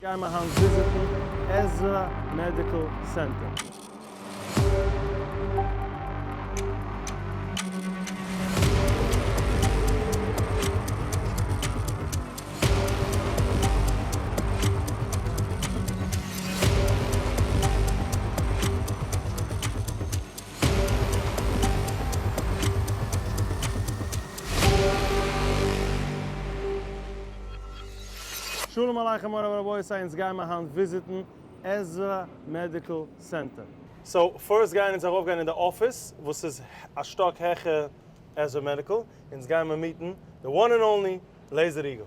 גייען מיר היינט וויזיטן עזרא Medical Center. שלום עליכם מורי ורבותי, אונז גייען מיר היינט וויזיטן עזרא Medical Center. So first גייען אונז ארויף גיין אין די אפיס וואס איז א שטאק העכער עזרא Medical, אונז גייען מיר meet ן די one and only לעיזער איגל.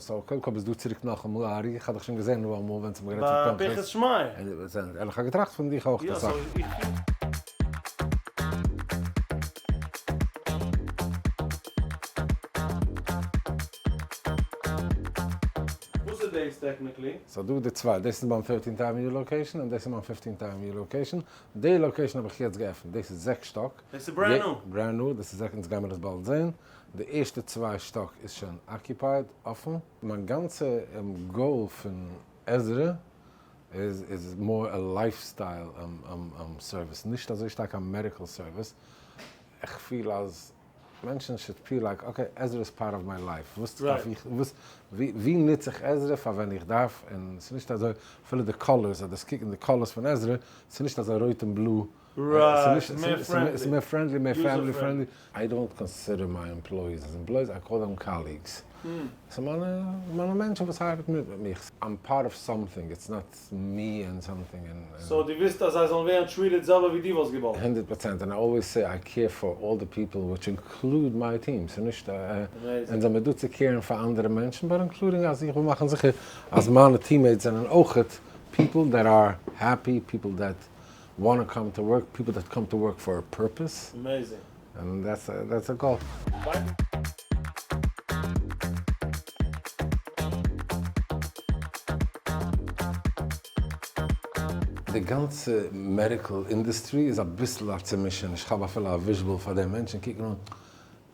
So קודם כל ביסט דא צוריק נאכאמאל ארי, איך האב דיך שוין געזען דא אמאל ווען ס'האט מיר גערעדט פון ביי פנחס. פנחס שמאי. און איך האב געטראכט פון דיך אויך אסאך. וואס איז דאס technically? סאיז דא די צוויי, דאס איז מיין Thirteenth Avenue location און דאס איז מיין Fifteenth Avenue location, די location האב איך יעצט געעפנט, דאס איז זעקס שטאק. דאס איז brand new? Brand new, דאס איז זעקס, אונז גיימיר עס באלד זעהן, די ערשטע צוויי שטאק איז שוין occupied, אפן. מיין גאנצע goal פון עזרא איז איז more א lifestyle service, נישט אזוי שטארק א medical service, איך פיל אז מענטשן should feel like okay עזרא איז part of my life, וואס דארף איך, וואס, ווי נוץ איך עזרא פאר ווען איך דארף, און ס'איז נישט אזוי, אפילו די colors, אז דאס קוקן די colors פון עזרא, ס'איז נישט אזוי רויט און blue, ס'איז מער friendly, מער family friendly. I don't consider my employees as employees, I call them colleagues. ס'איז מיינע מיינע מענטשן וואס ארבעטן מיט מיט מיך. I'm part of something, it's not me and something and. So דו ווילסט אז זיי זאלן ווערן treated זעלבע ווי דו וואלסט געוואלט? 100%, and I always say I care for all the people which include my team, ס'איז נישט אונז זעמיר דא צו care ן פאר אנדערע מענטשן, but including אז איך וויל מאכן זיכער אז מיינע teammates זענען אויכעט people that are happy, people that wanna come to work, people that come to work for a purpose. Amazing. And that's that's a goal. די גאנצע medical industry איז אביסל א צומישעניש, כ'האב אפילו א visual פאר די מענטשן קוקן אן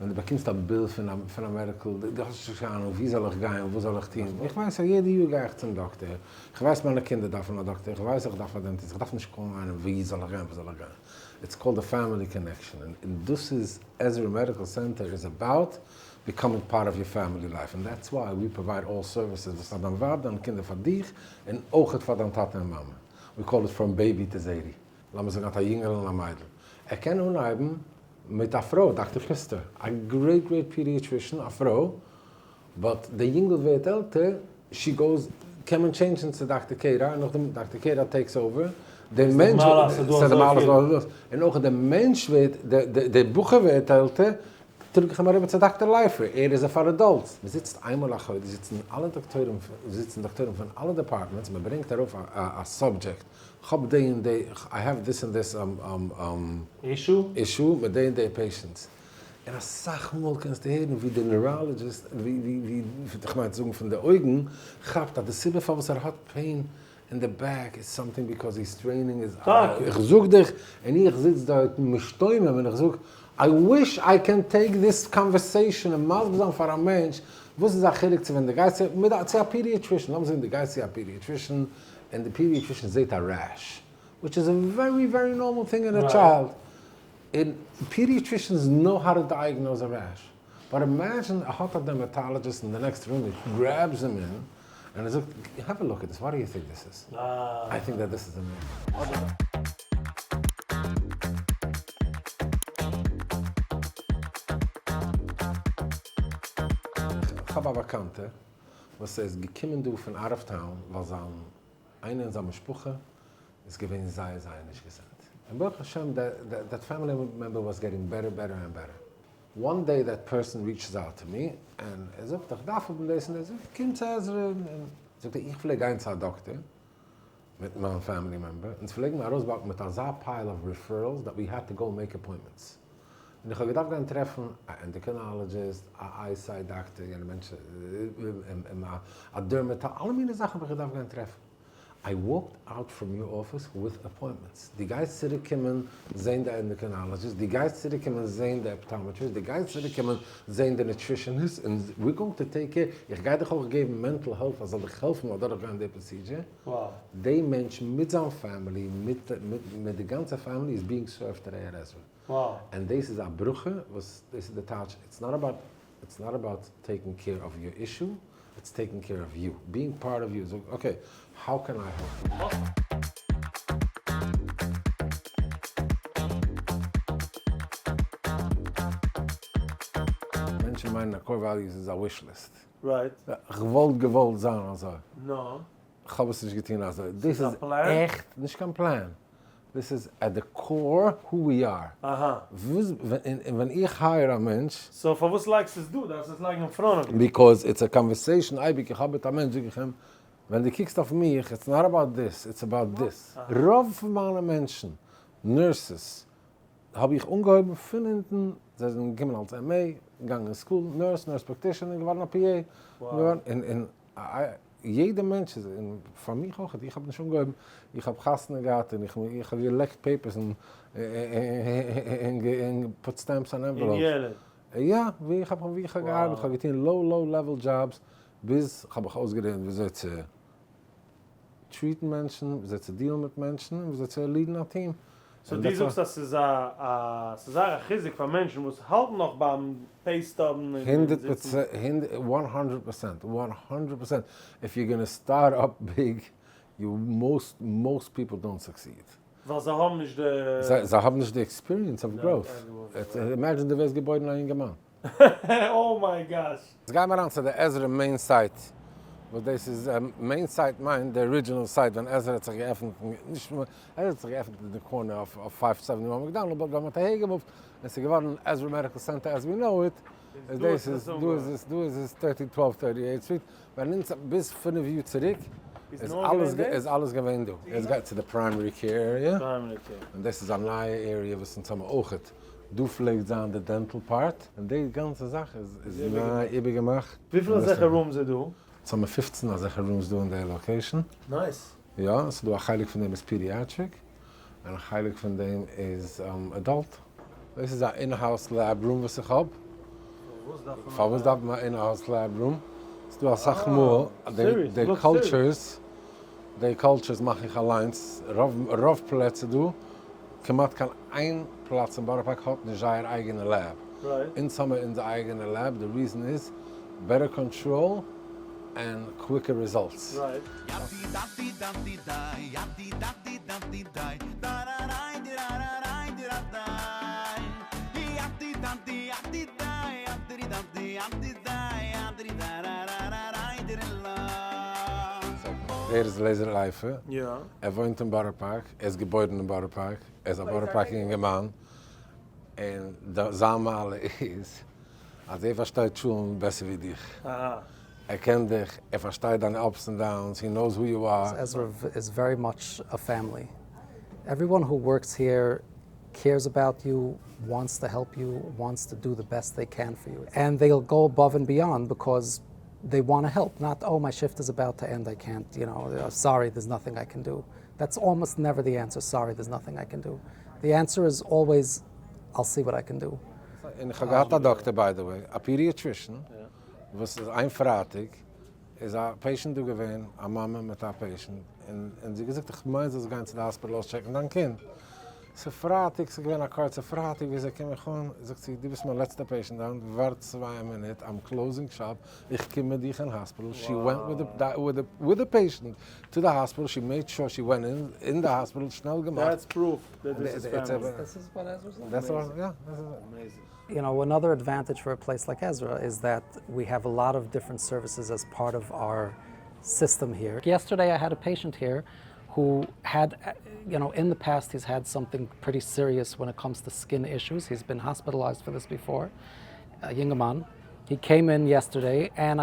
ווען דו באקומסט א bill פון א פון א medical, דו האסט נישט קיין אהנונג וואו זאל איך גיין, וואס זאל איך טון, איך ווייס אז יעדע יאר גיי איך צום דאקטער, איך ווייס מיינע קינדער דארפן א דאקטער, איך ווייס איך דארף א dentist, איך דארף נישט call ן איינעם וואו זאל איך גיין, וואס זאל איך גיין, it's called די family connection, און דאס איז עזרא Medical Center איז about becoming part of your family life, and that's why we provide all services וואס פאר דיין ווייב, דיינע קינדער, פאר דיך, און אויכעט פאר דיין טאטע און מאמע, we call it from baby to זיידי, לאמיר זאגן האט א יונגעל און א מיידל, ער קען אנהייבן מיט א פרוי, דאקטער פיסטער, א great great pediatrician, א פרוי, but די יונגל ווערט עלטער, she goes, קען מען change ן צו דאקטער קערא, און נאכדעם דאקטער קערא takes over, די מענטש, ס'איז די מעלה אז און אויך די מענטש ווערט, די בחור ווערט עלטער, טראג איך אים אריבער צו דאקטער לייפער, ער איז א פאר adults. מען זיצט איינמאל א חודש, זיצן אלע דאקטוירים, זיצן דאקטוירים פון אלע departments, מען ברענגט ארויף א subject, כ'האב די און די, I have this and this issue? Issue מיט די און די patients. און אסאך מאל קענסטו הערן ווי די neurologist, ווי, כ'מיין צו זאגן פון די אויגן, כאפט אז די סיבה פארוואס ער האט pain אין די back איז something because he's straining his eye. איך זאג דיך, און איך זיץ דארט משתומם און איך זאג, I wish I can take this conversation און מסביר זיין פאר א מענטש וואס איז א חילוק צו ווען דו גייסט צו א pediatrician, לאמיר זאגן דו גייסט צו א pediatrician און די pediatrician זעהט א rash, which is a very very normal thing in a child, און pediatricians know how to diagnose a rash, but imagine ער האט א dermatologist אין די next room, he grabs אים אין און ער זאגט, have a look at this, what do you think this is? I think that this is amazing. כ'האב א באקאנטער וואס איז געקומען דא פון out of town ווייל זיין איינער אין זיין משפחה איז געווען זייער זייער נישט געזונט און ברוך השם that family member was getting better better and better one day that person reaches out to me און ער זאגט איך דארף האבן דאס און דאס זאג איך קום צו עזרא און זאגט ער איך פלעג גיין צו א דאקטער מיט מיין family member אונז פלעגן מיר ארויס walk ן מיט אזא pile of referrals that we had to go make appointments און איך האב געדארפט גיין טרעפן א endocrinologist, א eyesight doctor, יענע מענטש, א dermatologist, אלע מיני זאכן האב איך געדארפט גיין טרעפן. I walked out from your office with appointments, דו גייסט צוריק קומען זעהן די endocrinologist, דו גייסט צוריק קומען זעהן די optometrist, דו גייסט צוריק קומען זעהן די nutritionist, און we're going to take care, איך גיי דיך אויך געבן mental health אז זאל דיך העלפן אדורך גיין די procedure, די מענטש מיט זיין family, מיט די גאנצע family איז being served today at Ezra, און דאס איז א ברכה וואס דאס איז די טייטש, it's not about it's not about taking care of your issue, it's taking care of you, being part of you, זאג okay, how can I help you? מענטשן מיינען אז core values איז א wish list. כ'וואלט געוואלט זיין אזוי. כ'האב עס נישט געטון אזוי. דאס איז עכט נישט קיין פלאן. דאס איז at the core who we are. און ווען איך hire א מענטש. So פארוואס לייגסטו עס דא? דארפסט עס לייגן אין front of you. Because it's a conversation אייביג איך האב מיט א מענטש זאג איך אים, ווען דו קוקסט אויף מיך it's not about this it's about this. רוב פון מיינע מענטשן, nurses, האב איך אנגעהויבן פון אונטן, זיי זענען געקומען אלס MA, געגאנגען אין school, nurse, nurse practitioner, געווארן א PA, און יעדע מענטש איז, און פאר מיך אויך, איך האב נישט אנגעהויבן, איך האב חתונה געהאט און איך האב געלעקט papers און put stamps on envelopes. יא, ווי איך האב ווי איך האב געארבעט, איך האב געטון low low level jobs, ביז כ'האב מיך אויסגעלערנט וויאזוי צו treat ן מענטשן, וויאזוי צו deal ן מיט מענטשן, און וויאזוי צו lead ן א team. So דו זאגסט אז ס'איז א א ס'איז זייער א חיזוק פאר מענטשן וואס האלטן נאך ביים pay stub ן און זיצן. One hundred percent, one hundred percent, if you gonna start up big, you most most people don't succeed. ווייל זיי האבן נישט די. זיי האבן נישט די experience of growth. Imagine דו ווערסט געבוירן א יונגערמאן. Oh my gosh. יעצט גיימער אריין צו די עזרא main site, וואס דאס איז, main site מיינט די original site ווען עזרא האט זיך געעפנט, נישט עזרא האט זיך געעפנט אין די corner אויף five seventy one McDonald, but ווען מען האט אהער געמופט און ס'איז געווארן Ezra Medical Center as we know it, איז דאס איז, דא איז עס, דא איז עס thirteen twelve thirty eight street, ווען אונז ביז 5 יאר צוריק איז אלעס איז אלעס געווען דא, יעצט גייט צו די primary care area, און דאס איז א נייע area וואס אונז האבן אויכעט. דא פלעגט זיין די dental part, און די גאנצע זאך איז ניי איבערגעמאכט. וויפיל אזעלכע rooms איז דא? אונז האבן 15 אזעלכע rooms דא אין די location. Nice. יא, ס'איז דא א חלק פון דעם איז pediatric, און א חלק פון דעם איז adult. דאס איז א in-house lab room וואס איך האב. פארוואס דארף מען א in-house lab room? ס'איז דא אסאך מאל די cultures, די cultures מאך איך אליינס, רוב פלעצער דא, כמעט קיין איין פלאץ אין בארא פארק האט נישט זייער אייגענע lab. אונז האמיר אונזער אייגענע lab, די reason איז better control and quicker results. ער איז לעזער לייפער, ער וואוינט אין בארא פארק, ער איז געבוירן אין בארא פארק, ער איז א בארא פארקער אינגערמאן, און זיין מעלה איז אז ער פארשטייט שלום בעסער ווי דיך. ער קען דיך, ער פארשטייט דיינע ups and downs, he knows who you are. Ezra is very much a family. Everyone who works here cares about you, wants to help you, wants to do the best they can for you. And they'll go above and beyond because they want to help, not, oh, my shift is about to end, I can't, you know, sorry, there's nothing I can do. That's almost never the answer, sorry, there's nothing I can do. The answer is always, I'll see what I can do. און איך האב געהאט א דאקטער by the way, א pediatrician, וואס איז איין פרייטאג איז א patient דא געווען, א מאמע מיט א patient, און זי האט געזאגט איך מיין זאלסט גיין צו די האספיטאל אויסטשעקן דיין קינד. ס'איז פרייטאג, ס'איז געווען א קורצע פרייטאג, וויאזוי קום איך אן? זאגט זי, דו ביסט מיין לעצטע patient היינט, ווארט צוויי מינוט, I'm closing shop, איך קום מיט דיך אין האספיטאל, she went with the patient to the hospital, she made sure she went in the hospital, שנעל געמאכט. That's proof that this is family. This is what Ezra's like. That's what, yeah, this is amazing. You know, another advantage for a place like Ezra is that we have a lot of different services as part of our system here. Yesterday I had a patient here who had, you know, in the past he's had something pretty serious when it comes to skin issues. He's been hospitalized for this before, a יונגערמאן. He came in yesterday and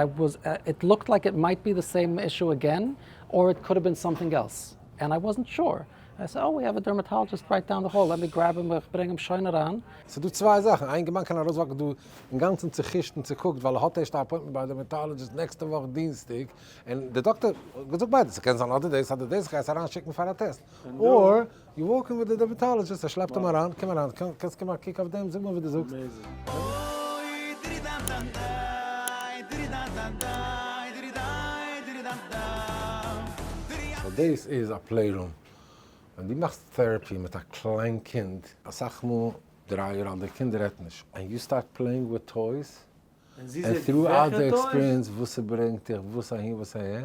it looked like it might be the same issue again, or it could have been something else. And I wasn't sure. I say, oh, we have a dermatologist right down the hall, let me grab him, איך ברענג אים שוין אריין. ס'איז דא צוויי זאכן, א אינגערמאן קען ארויסוואקן דא אינגאנצן צוחישט און צוקוקט ווייל ער האט ערשט א appointment ביי א dermatologist נעקסטע וואך דינסטאג, און די דאקטער האט געזאגט ביידע, ס'קען זיין אדער דאס אדער דאס, איך גיי עס אריינשיקן פאר א test, or you walk in with די dermatologist, ער שלעפט אים אריין, קום אריין, קענסט געבן א קוק אויף דעם, זאג מיר וואס דו זאגסט. So דאס איז א playroom. ווען דו מאכסט therapy מיט א קליין קינד, אסאך מאל 3 יאר אלט, די קינד רעדט נישט, and you start playing with toys, and throughout the experience וואס ס'ברענגט דיך, וואס אהין וואס אהער.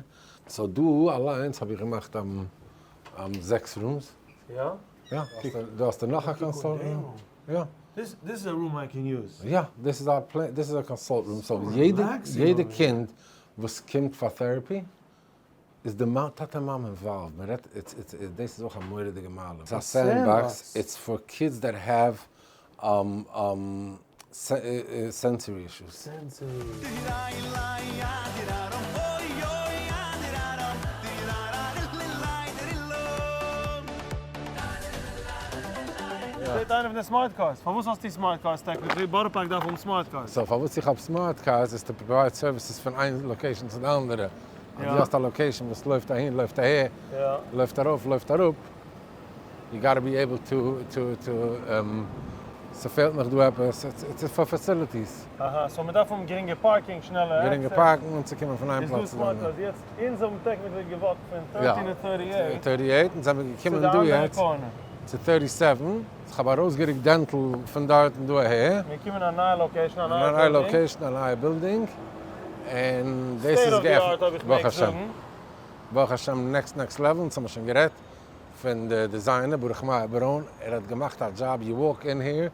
So דא אליינס האב איך געמאכט זעקס rooms. יא? יא, דא האסטו נאך א consult room. יא. This is a room I can use. יא, דאס איז א play, דאס איז א consult room, so יעדע קינד וואס קומט פאר therapy איז די טאטע מאמע involved, מען רעדט, דאס איז אויך א מורא'דיגע מעלה, ס'איז א sandbox, it's for kids that have sensory issues. שטייט איינער פון די smart cars? פארוואס האסטו smart cars technically? בארא פארק דארף האבן smart cars. So פארוואס איך האב smart cars איז to provide services פון איין location צו די אנדערע. אז דו האסט א location וואס לויפט אהין לויפט אהער, לויפט ארויף לויפט אראפ, you gotta be able to to to ס'פעלט מיך דא עפעס, it's for facilities. אהא, so מ'דארף האבן גרינגע parking, שנעלע access. גרינגע parking און צו קומען פון איין פלאץ צו די אנדערע. איז דא smart cars יעצט? אונז האבן technically גע walk ט פון thirteen און 38. 38, אונז זעמיר געקומען דא יעצט צו 37, כ'האב ארויסגערוקט dental פון דארט און דא אהער. מיר קומען א נייע location, א נייע בילדינג. א נייע location, א נייע בילדינג, און דאס איז געעפנט, ברוך השם, ברוך השם next next level, אונז האמיר שוין גערעדט פון די designer ברוך מאיר ברוין, ער האט געמאכט א דזשאב, you walk in here,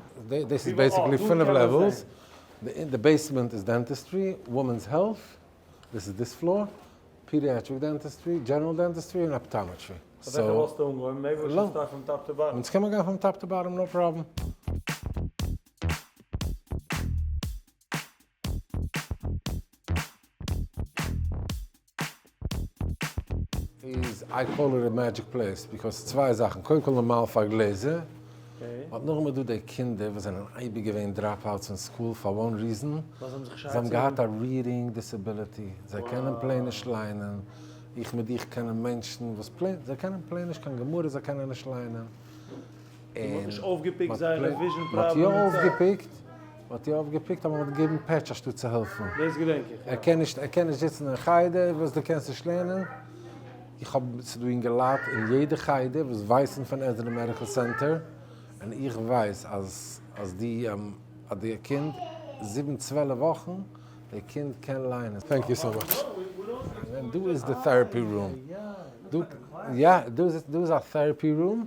דאס איז basically פינף levels, די basement איז dentistry, women's health, דאס איז this floor, pediatric dentistry, general dentistry און optometry. פאר וועלכע וואלסטו אנגעהויבן? Maybe we should start from top to bottom. אונז קען מען גיין from top to bottom no problem. איז I call it a magic place because צוויי זאכן, קודם כל נארמאל פאר גלעזער, but נאכדעם איז דא די קינדער וואס זענען אייביג געווען dropouts אין school for one reason, זיי האבן געהאט א reading disability, זיי קענען plain נישט ליינען, איך מיט דיך קענען מענטשן וואס plain, זיי קענען plain נישט קיין גמרא, זיי קענען נישט ליינען, און מ'האט נישט אויפגע pick ט זייערע vision פראבלעם מ'האט יא אויפגע pick ט, מ'האט יא אויפגע pick ט אבער מ'האט געגעבן פעטש אנשטאט צו העלפן. דאס געדענק איך, יא. ער קען נישט, ער קען נישט זיצן אין חדר וואס דו קענסט נישט לערנען. איך האב, ס'איז דא אינגעלייט אין יעדע חדר וואס ווייסן פון עזרא Medical Center, און איך ווייס אז אז די אז די קינד זיבן 12 וואכן, די קינד קען ליינען. Thank you so much. און דא איז די therapy room. דא, יא, דא איז דא איז א therapy room,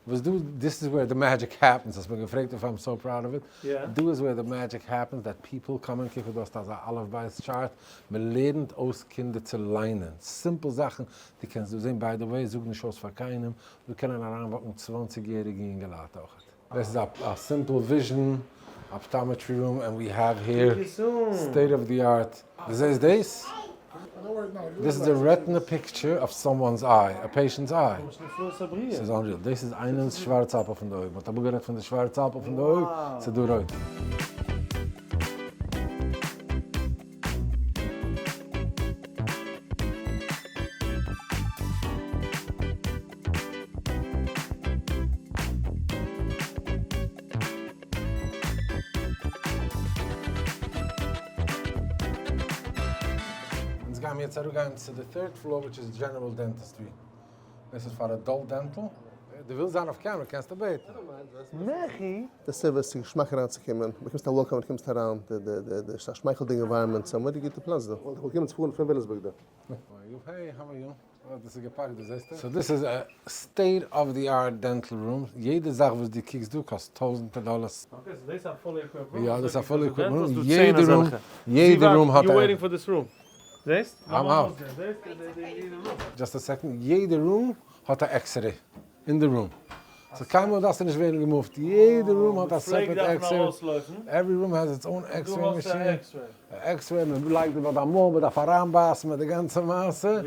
וואס דא, this is where the magic happens, האסט מיר געפרעגט if I'm so proud of it, דא איז where the magic happens, that people come און קוק דו האסט אזא אלף בית chart, מען לערנט אויס קינדער צו ליינען, simple זאכן, דו קענסט דא זען, by the way, זאג נישט אויס פאר קיינעם, דא קענען אריינוואקן 20 יעריגע יונגעלייט אויכעט. דאס איז א simple vision optometry room and we have here state of the art, דו זעסט דאס? דאס איז די retina picture of someone's eye, a patient's eye. ס'איז unreal. דאס איז איינעמ'ס שווארץ אפל פון די אויג. מ'האט אמאל גערעדט פון די שווארץ אפל פון די אויג, ס'איז דא רויט. אונז גיימיר יעצט אראפגיין צו די third floor which is general dentistry. דאס איז פאר adult dental. דו ווילסט זיין אויף קעמרע קענסטו בעטן. מעכי! די service איז געשמאק אריינצוקומען, באקומסט א welcome ווען דו קומסט אריין, די שמייכלדיגע environment, ס'איז א מורא'דיג גוטע פלאץ דא. איך וואלט געקומען צו פארן פון וויליאמסבורג דא. Hey, how are you? דאס איז געפאקט דא זעסטו? So דאס איז א state of the art dental room, יעדע זאך וואס דו קוקסט דא קאסט טויזענטער דאלערס. Okay, so דאס איז א fully equipped room. יא, דאס איז א fully equipped room, יעדע room, יעדע room האט א. You waiting for this room? זעסט? I'm out. Just a second, יעדע room האט א x-ray אין די room. So קיינמאל דארפסטו נישט ווערן גע move ט, יעדע room האט א separate x-ray, every room has its own x-ray machine, x-ray, מען לייגט דיר ביי דיין מויל, מען דארף אריינבייסן מיט די גאנצע מעשה.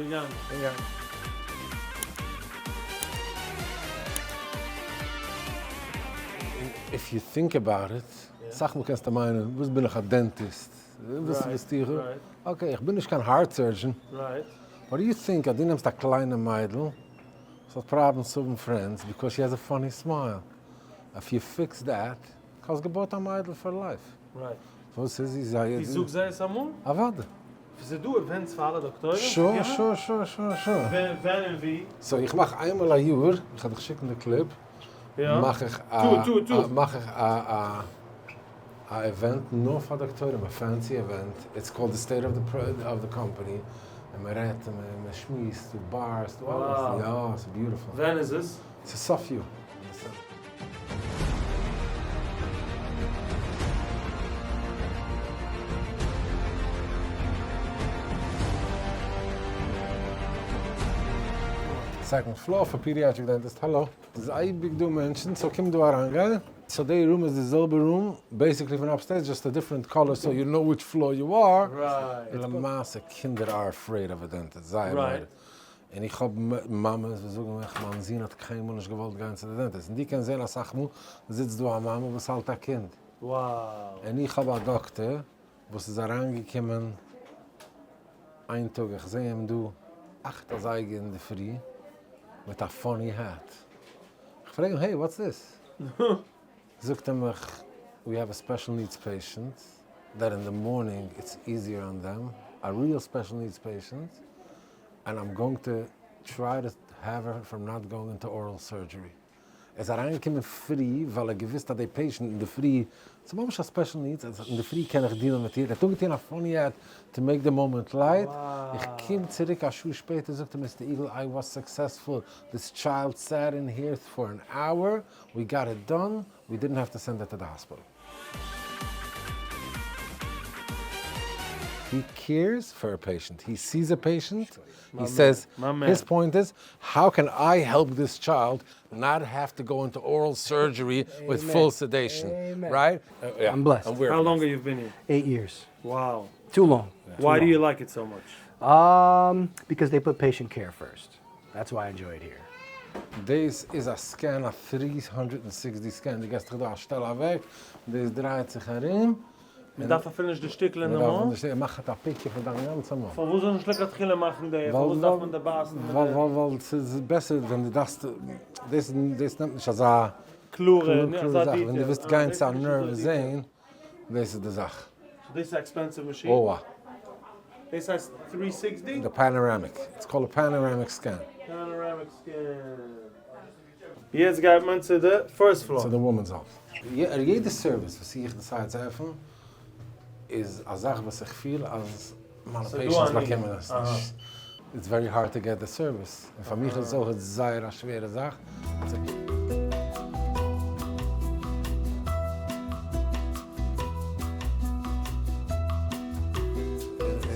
If you think about it, אסאך מאל קענסטו מיינען, וואס בין איך א dentist? וואס וואס טו איך? Okay, איך בין נישט קיין heart surgeon. What do you think אז דו נעמסט א קליינע מיידל וואס האט problems צו האבן friends because she has a funny smile, if you fix that, האסט געבויט א מיידל for life. וואס איז זי זייער. דו זאגסט זיי עס אמאל? אוודאי. ס'איז דא events פאר אלע דאקטוירים? Sure sure sure sure sure. ווען און ווי? So איך מאך איינמאל א יאר, איך וועל דיך שיקן די clip, מאך איך א מאך איך א א א event נאר פאר דאקטוירים, א fancy event, it's called די state of the company, און מען רעדט און מען שמועסט, ס'דא bars, ס'דא אלעס, יא ס'איז beautiful. ווען איז עס? ס'איז סוף יאר. Second floor פאר pediatric dentist, האלא. ס'איז אייביג דא מענטשן, so קום דא אריין גיי. So די room איז די זעלבע room, basically פון upstairs, just א different color so you know which floor you are. למעשה קינדער are afraid of a dentist, זייער מורא. און איך האב מאמעס וואס זאגן מיך מיין זון האט קיינמאל נישט געוואלט גיין צו די dentist, און דו קענסט זען אסאך מאל זיצט דא א מאמע וואס האלט א קינד, און איך האב א דאקטער וואס איז אריינגעקומען איין טאג איך זע אים דא אכט אזייגער אינדערפרי מיט א funny hat, איך פרעג אים hey what's this? זאגט ער מיך we have a special needs patient that in the morning it's easier on them, a real special needs patient, and I'm going to try to have her from not going into oral surgery. ער איז אריינגעקומען פרי ווייל ער האט געוואוסט אז די patient אינדערפרי, ס'איז ממש א special needs, אז אינדערפרי קען איך deal ן מיט איר, ער האט אנגעטון א funny hat to make the moment light, איך קום צוריק א שעה שפעטער זאגט ער Mister Eagle I was successful, this child sat in here for an hour, we got it done, we didn't have to send her to the hospital. He cares for a patient, he sees a patient, he says, his point is, how can I help this child not have to go into oral surgery with full sedation, right? I'm blessed. How long have you been here? Eight years. Wow. Too long. Why do you like it so much? Because they put patient care first. That's why I enjoy it here. דאס איז א scan, א 360 scan, דו געסט דיך דא א שטעל אוועק, דאס דרייט זיך ארום. מען דארף אפילו נישט די שטיקל אין די מויל? מאכט א picture פון דיין גאנצע מויל. פארוואס זאל נישט לכתחילה מאכן די, פארוואס דארף מען די בייסן מיט די. ווייל ס'איז בעסער ווען דו דארפסט, דאס נעמט נישט אזא קלארע זאך, ווען דו ווילסט גיין צו א nerve זען, דאס איז די זאך. So דאס איז א expensive machine? אוה. דאס הייסט 360? די panoramic, it's called a panoramic scan. Panoramic scan. יעצט גייט מען צו די first floor. צו די women's health. יעדע service וואס איך decide צו עפענען איז א זאך וואס איך פיל אז מיינע patients באקומען עס נישט. It's very hard to get the service. און פאר מיך איז עס אויך זייער א שווערע זאך.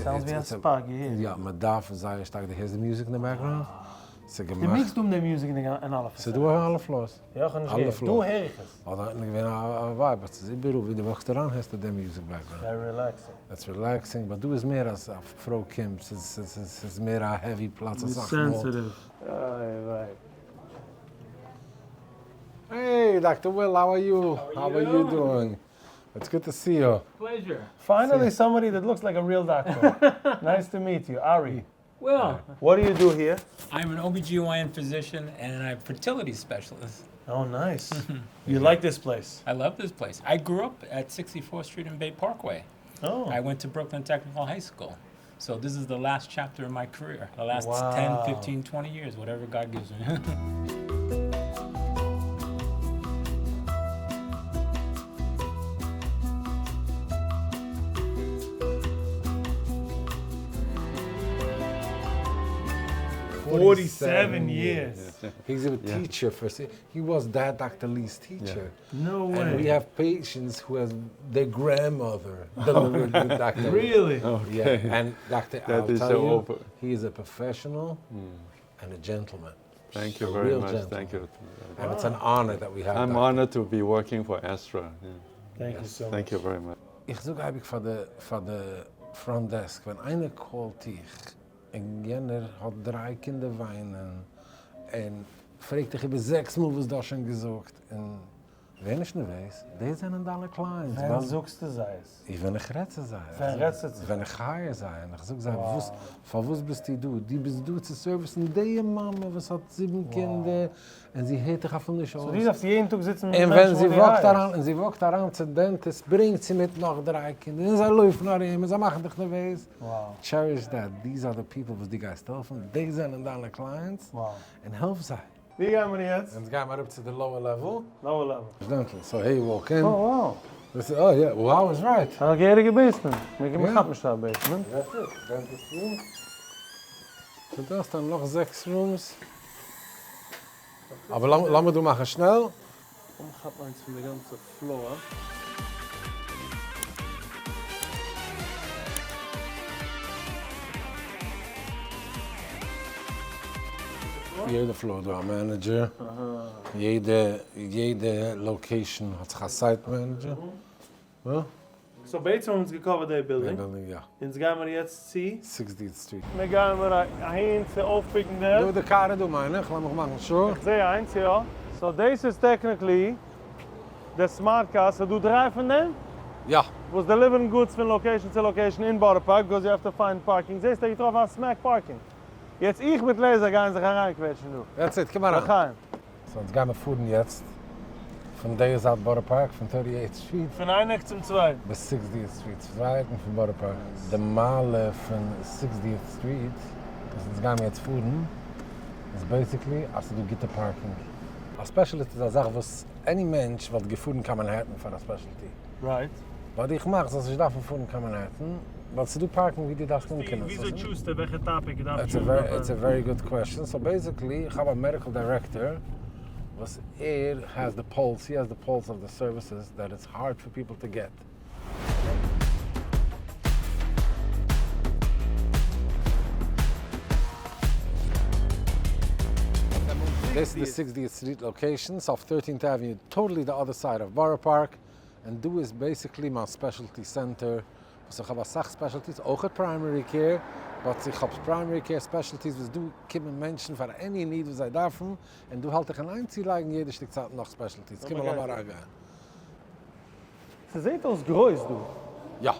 Sounds ווי א spa געהערט. יא, מען דארף זייער שטארק די הערסט די music אין די background? ס'איז דו געמאכט. מעגסט האבן די music אין אלע floors. ס'איז דא אין אלע floors. יא, איך האב נישט געהערט. דא הער איך עס. ווייל דא איז געווען א vibe, באט ס'איז איבעראל ווי דו walk סט אריין הערסטו די music background. זייער relaxing. It's relaxing, but דא איז מער אז א פרוי קומט, ס'איז מער א heavy פלאץ אסאך מאל. Sensitive. איי וויי. Hey Doctor Will, how are you? How are you doing? It's good to see you. Pleasure. Finally somebody that looks like a real doctor. Nice to meet you, Ari. Well, What do you do here? I'm an OBGYN physician and I'm a fertility specialist. Oh, nice. You like this place? I love this place. I grew up at 64th Street and Bay Parkway. Oh. I went to Brooklyn Technical High School. So this is the last chapter in my career, the last Wow. 10, 15, 20 years, whatever God gives me. 47 years. He's a teacher for, he was that Dr. Lee's teacher. No way. And we have patients who have their grandmother delivered with Dr. Lee. Really? Yeah, and Dr. That I'll is tell so you, over. he is a professional and a gentleman. Thank you A very real much. gentleman. Thank you. And it's an honor that we have I'm Dr. honored to be working for Astra. Yeah. Thank you so Thank much. you very much. איך זאג אייביג פאר די פאר די front desk, ווען איינער call ט דיך און יענער האט דריי קינדער וויינען און פרעגט דיך איבער זעקס מאל וואס דו האסט שוין געזאגט און. ווער נישט נערוועז, די זענען דיינע clients. ווען זאגסטו זיי עס? איך ווען איך רעד צו זיי. ווען רעדסטו צו זיי? ווען איך hire זיי און איך זאג זיי וואס, פארוואס ביסטו דא? דו ביסט דא צו service ן די מאמע וואס האט זיבן קינדער און זי הערט דיך אפילו נישט אויס. so דו דארפסט יעדן טאג זיצן מיט און מענטשן ווען זי וואס דו walk ט hire סט. אריין, און זי walk ט אריין צו dentist ברענגט זי מיט נאך דריי קינדער און זיי לויפן ארום און זיי מאכן דיך נערוועז. cherish that, these are the people וואס דו גייסט העלפן, די זענען דיינע clients און העלף זיי. ווי גייען מיר יעצט? אונז גייען אראפ צו די lower level. lower level. dental, so here you walk in. Oh wow. דאס איז, oh yeah, wow is right. א געהעריגע basement. מען כאפט נישט א basement. That's it, dentist room. סאו דא האסטו נאך זעקס rooms. אבער לאמיר דא מאכן שנעל. לאמיר כאפן איינס פון די גאנצע floor. יעדע floor איז דא א manager, יעדע יעדע location האט זיך א site manager. so בעצם האבן אונז גע cover ט די בילדינג, אונז גיימער יעצט צו. sixtieth Street. מיר גיימער אהין צו אויפ pick ן די. דא די קאר איז דא מיין איך, לאמיך מאכן sure. איך זעה איינס יא. so דאס איז technically די smart car, ס'איז דא דריי פון דעם? יא. וואס deliver ן goods פון location צו location אין בארא פארק, because you have to find parking, זעסט ער האט געטראפן א סמעק parking. יעצט איך מיט לעזער גייען זיך אריינקוועטשן דא. That's it, קום אריין. לחיים. so אונז גיימער פארן יעצט פון די זייט בארא פארק, פון thirty eighth Street. פון איין עק צום צווייטן. ביז sixtieth Street, צוויי עקן פון בארא פארק. די מעלה פון sixtieth Street וואס אונז גיימער יעצט פארן איז basically אז ס'איז דא גוטע parking. א specialist איז א זאך וואס any מענטש וואלט געפארן קיין מאנהעטן פאר א specialty. Right. But איך מאך זאלסט נישט דארפן פארן קיין מאנהעטן, ווייל ס'איז דא parking ווי דו דארפסט אנקומען. וויאזוי choose סטו וועלכע topic דו דארפסט choose ן? It's a very good question. So basically איך האב א medical director וואס ער has the pulse, he has the pulse of the services that it's hard for people to get. דאס איז די sixtieth Street location, ס'אויף thirteenth Avenue, totally the other side of בארא פארק. און דא איז basically מיין specialty center וואס איך האב אסאך specialties, אויכעט primary care, but איך האב primary care specialties וואס דא קומען מענטשן פאר any need וואס זיי דארפן, און דא האלט איך אין איין צולייגן יעדע שטיק צייט נאך specialties, קום לאמיר אריינגיין. ס'זעט אויס גרויס דא. יא.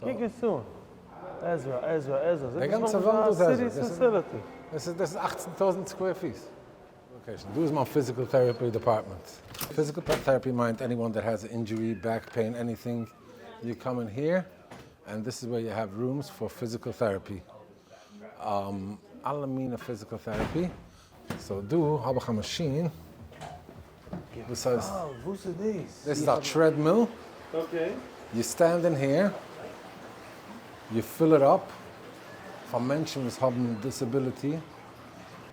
קוק עס אן. עזרא, עזרא, עזרא. די גאנצע וואנט דא איז עזרא. דאס איז אכצן טויזנט square feet. Location. דא איז מיין physical therapy department. Physical therapy מיינט anyone that has injury, back pain, anything, you come in here and this is where you have rooms for physical therapy. אלע מינע physical therapy. So דא האב איך א מאשין וואס הייסט. וואס איז דאס? דאס איז א treadmill. Okay. You stand in here, you fill it up, פאר מענטשן וואס האבן disability.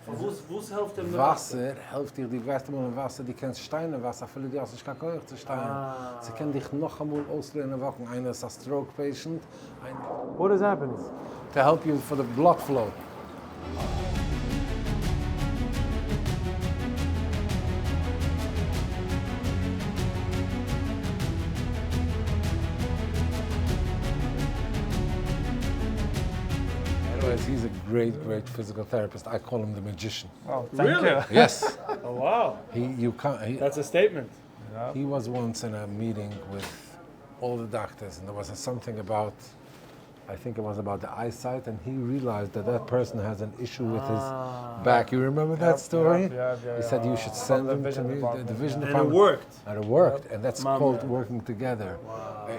פארוואס וואס העלפט אים די וואסער? וואסער העלפט דיך, דו גייסט אמאל אין וואסער, דו קענסט שטיין אין וואסער אפילו דו האסט נישט קיין כח צו שטיין, ס'קען דיך נאכאמאל אויסלערנען walk ן, איינער איז א stroke patient, איינער. What is happening? To help you for the blood flow. Anyways, he's a great, great physical therapist. I call him the magician. Oh, thank Really? you. Yes. Oh, wow. He, you can't, he, That's a statement. He was once in a meeting with all the doctors, and there was a something about, I think it was about the eyesight, and he realized that that person has an issue with his back. You remember that Yep, story? yep, yep, yeah, He said you should yeah. send From the him to vision me, the department, vision yeah. And it department. worked. And it worked, and that's Mom, called yeah. working together.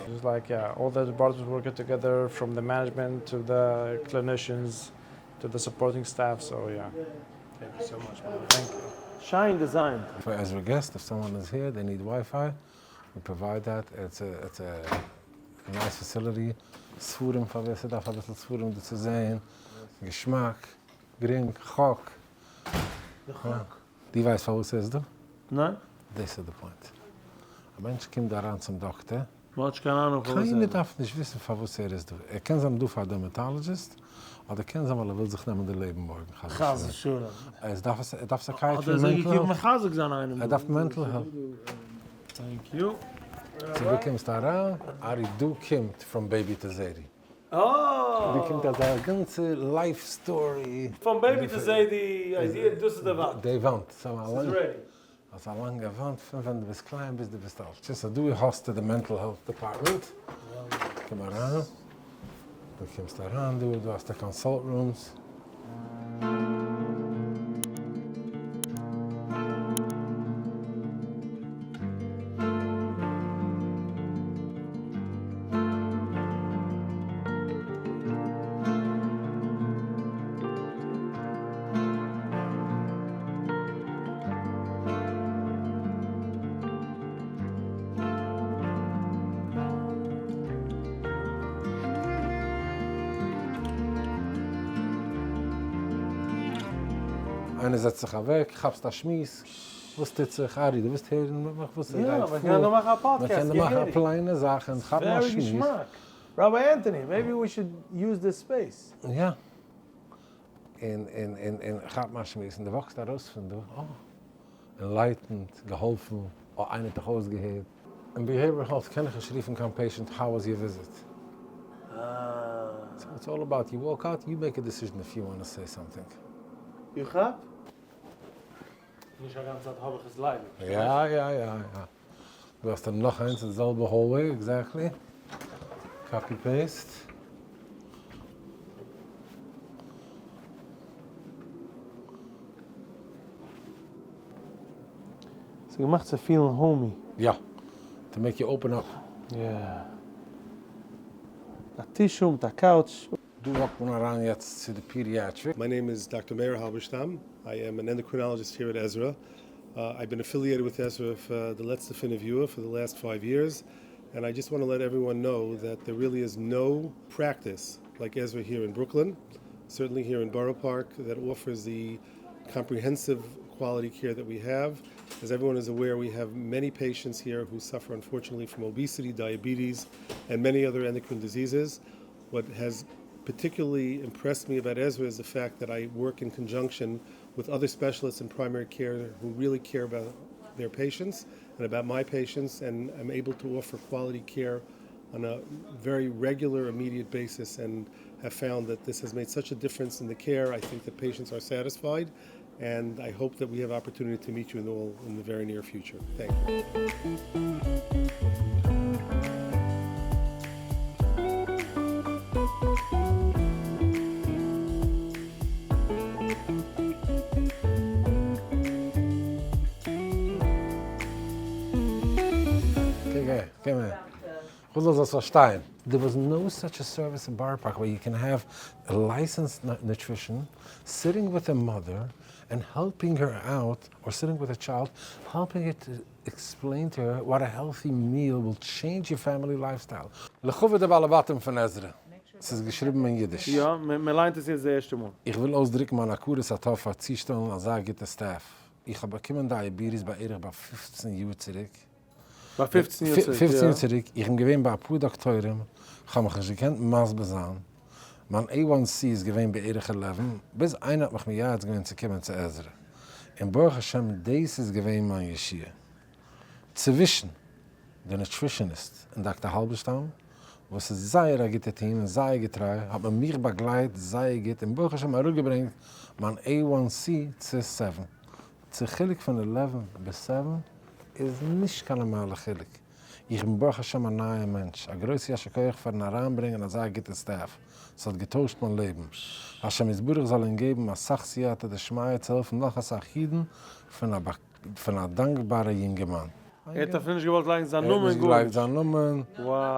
It was like, yeah, all the departments working together, from the management to the clinicians to the supporting staff. So yeah, thank you so much, man. Thank you. שיין designed. For Ezra guest, if someone is here, they need Wi-Fi, we provide that. It's a, it's a nice facility. ספרים פאר ווער ס'דארף אביסל ספרים דא צו זעהן. געשמאק, גרינג, חוק. דו ווייסט פארוואס ער איז דא? ניין. דאס איז די point. א מענטש קומט אריין צום דאקטער. מ'האט נישט קיין אהנונג פארוואס ער איז קיינער דא. דארף נישט וויסן פארוואס ער איז דא. ער קען זיין דא פאר א dermatologist, אדער קען זיין ווייל ער וויל זיך נעמען די לעבן מארגן חס ושלום. ער דארף עס, ער דארף psychiatry אדער איז ער mental געקומען health. מחזק זיין איינעם ער דא. דארף mental health. Thank you. So דו קומסט אריין, ארי דא קומט From Baby to זיידי. אה! דא קומט אזא גאנצע life story. From Baby to זיידי, דאס איז די וואנט. די וואנט. ס'איז ready. אזא לאנגע וואנט פון ווען דו ביסט קליין ביז דו ביסט אלט. סא דא האסטו די mental health department. קום אריין. דו קומסט אריין דא, דא האסטו consult rooms. איינער זעצט זיך אוועק, כאפסט א שמועס, וואס טוט זיך, ארי דו ווילסט הערן מיט מיך וואס עס גייט פאר, מען קען דא מאכן א פליינע זאך און כאפן א שמועס. Rabbi Anthony, maybe we should use this space. יא. און און און און כאפן א שמועס און דו walk סט ארויס פון דא, אה, enlightened, געהאלפן, אה, איינער האט דיך אויסגעהערט. אין behavioral health קען איך נישט רופן קיין patient how was your visit. So it's all about you walk out you make a decision if you want to say something. איך כאפ? נישט א גאנצע צייט האב איך עס ליידיג. יא יא יא יא. דא האסטו נאך איינס אין די זעלבע hallway exactly. Copy paste. ס'איז געמאכט צו פילן homey. יא. To make you open up. יא. א טישל מיט א couch. דא walk ט מען אריין יעצט צו די pediatric. My name is Doctor Meir Halberstam, I am an endocrinologist here at Ezra. I've been affiliated with Ezra פאר די לעצטע פינף יאר, for the last five years, and I just want to let everyone know that there really is no practice like Ezra here in Brooklyn, certainly here in Borough Park, that offers the comprehensive quality care that we have. As everyone is aware, we have many patients here who suffer unfortunately from obesity, diabetes, and many other endocrine diseases. What has particularly impressed me about Ezra is the fact that I work in conjunction with other specialists in primary care who really care about their patients and about my patients, and I'm able to offer quality care on a very regular, immediate basis, and have found that this has made such a difference in the care. I think that patients are satisfied, and I hope that we have opportunity to meet you in all in the very near future. Thank you. קוק אהער, קום אהער. כ'וויל דו זאלסט פארשטיין. There was no such a service in Borough Park where you can have a licensed nutrition sitting with a mother and helping her out, or sitting with a child, helping her to explain to her what a healthy meal will change your family lifestyle. לכבוד די בעלי בתים פון עזרא. ס'איז געשריבן אין אידיש. יא, מען ליינט עס יעצט די ערשטע מאל. איך וויל אויסדרוקן מיין הכרת הטוב פאר צושטעלן אזא גוטע staff. איך האב באקומען diabetes בערך ביי 15 יאר צוריק. ביי 15 יאר צוריק, יא. 15 יאר צוריק, איך בין געווען ביי אפאר דאקטוירים, כ'האב מיך נישט געקענט מסביר זיין, מיין A1C איז געווען בערך 11, ביז איינער האט מיך מייעץ געווען צו קומען צו עזרא, און ברוך השם דאס איז געווען מיין ישועה. צווישן די nutritionist און דאקטער האלבערשטאם, וואס איז זייער א גוטע team און זייער געטריי, האט מען מיך באגלייט זייער גוט און ברוך השם אראפגעברענגט מיין A1C צו seven. צו חילוק פון 11 ביז seven איז נישט קיין נארמאלע חילוק. איך בין ברוך השם א נייע מענטש. א גרויסע יישר כח פארן אריינברענגען אזא גוטע staff. ס'האט געטוישט מיין לעבן. השם יתברך זאל אים געבן אסאך סייעתא דשמיא צו העלפן נאך אסאך אידן פון א דאנקבארע יונגערמאן. ער האט אפילו נישט געוואלט לייגן זיין ער האט נאמען נישט געלייגט גארנישט. זיין נאמען,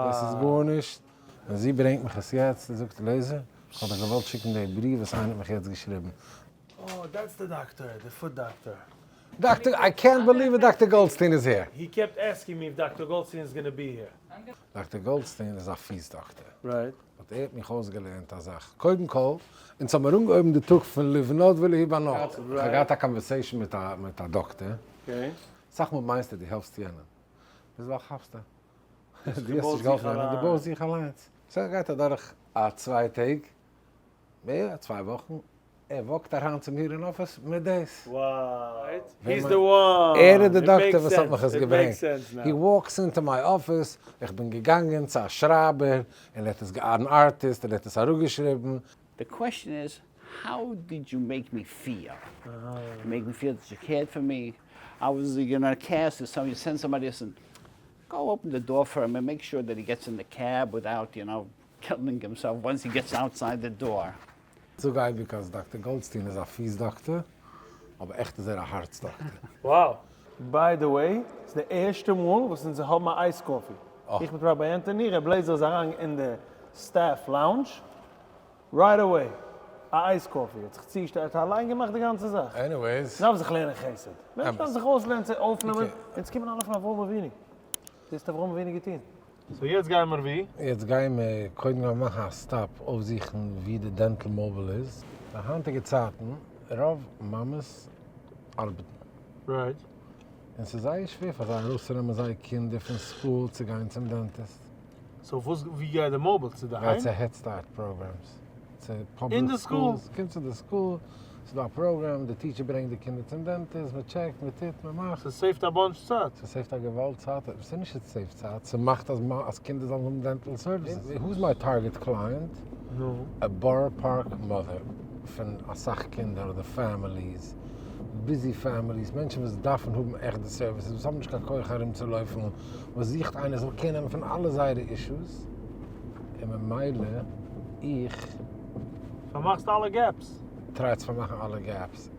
דאס איז Wow. גארנישט. און זי ברענגט מיך עס יעצט און זאגט, לעזער, איך האב דיך געוואלט שיקן די בריוו וואס איינער האט מיך יעצט געשריבן. Oh, that's the doctor, the foot doctor. דאקטער, I can't believe it, דאקטער גאלדסטין איז here. He kept asking me if דאקטער גאלדסטין is gonna be here. דאקטער גאלדסטין איז א פיס דאקטער. Right. But ער האט מיך אויסגעלערנט א זאך. קודם כל, אונז האבן מיר אנגעהויבן די טאג פון לבנות ולהיבנות. איך האב געהאט א conversation מיט א מיט א דאקטער. Okay. אסאך מאל מיינסטו דו העלפסט יענעם. ביז וואו כאפסטו? דו האסט נישט געהאלפן יענעם, דו בויסט זיך אליינס. סא גייט אדורך א צוויי טעג, מער, א צוויי וואכן, ער walk ט אריין צו מיר אין אפיס מיט דאס. ער איז די דאקטער וואס האט מיך עס געברענגט. He walks into my office, איך בין געגאנגען צו א שרייבער, און ער האט עס, אן ארטיסט, און ער האט עס אראפגעשריבן. The question is. How did you make me feel? You make me feel that you cared for me. I was in a cast or something, you send somebody else and go open the door for him and make sure that he gets in the cab without, you know, killing himself once he gets outside the door. זאג אייביג אז דאקטער גאלדסטין איז א פיס דאקטער, אבער עכט איז ער א הארץ דאקטער. Wow! By the way, ס'איז די ערשטע מאל וואס אונז האבן א iced coffee. איך מיט Rabbi Anthony, ר' לייזער איז אריין אין די staff lounge, right away א iced coffee, האט זיך צוגעשטעלט, האט אליין געמאכט די גאנצע זאך. Anyways. מ'דארף זיך לערנען חסד. מענטשן דארפן זיך אויסלערנען צו אויפנעמען, אונז קומען אלע פון אברהם אבינו. דאס האט אברהם אבינו געטון. So יעצט גייען מיר ווי? יעצט גייען מיר קודם גייען מיר מאכן א stop אויפזוכן ווי די dental mobile איז. די היינטיגע צייטן רוב מאמעס ארבעטן. Right. און ס'איז זייער שווער פאר זיי ארויסצונעמען זייער קינדער פון school צו גיין צום dentist. So וואס ווי גייט די mobile? צו די גייט היים? צו Head Start programs. צו אין public די school? schools. קומט צו די school, ס'איז דא א program, די teacher ברענגט די קינדער צום dentist, מען טשעקט, מען טוט, מען מאכט. ס'save ט א bunch צייט. ס'save ט א געוואלד צייט, ס'איז נישט ס'save ט צייט, ס'מאכט אז אז קינדער זאלן האבן dental services. Who's my target client? נו. א בארא פארק mother פון אסאך קינדער אדער families, busy families, מענטשן וואס דארפן האבן עכט די services, וואס האבן נישט קיין כח ארומצולויפן, וואס זוכט איינער זאל care נעמען פון אלע זייערע issues, און ממילא איך. פארמאכסט אלע gaps. Try צו פארמאכן אלע gaps.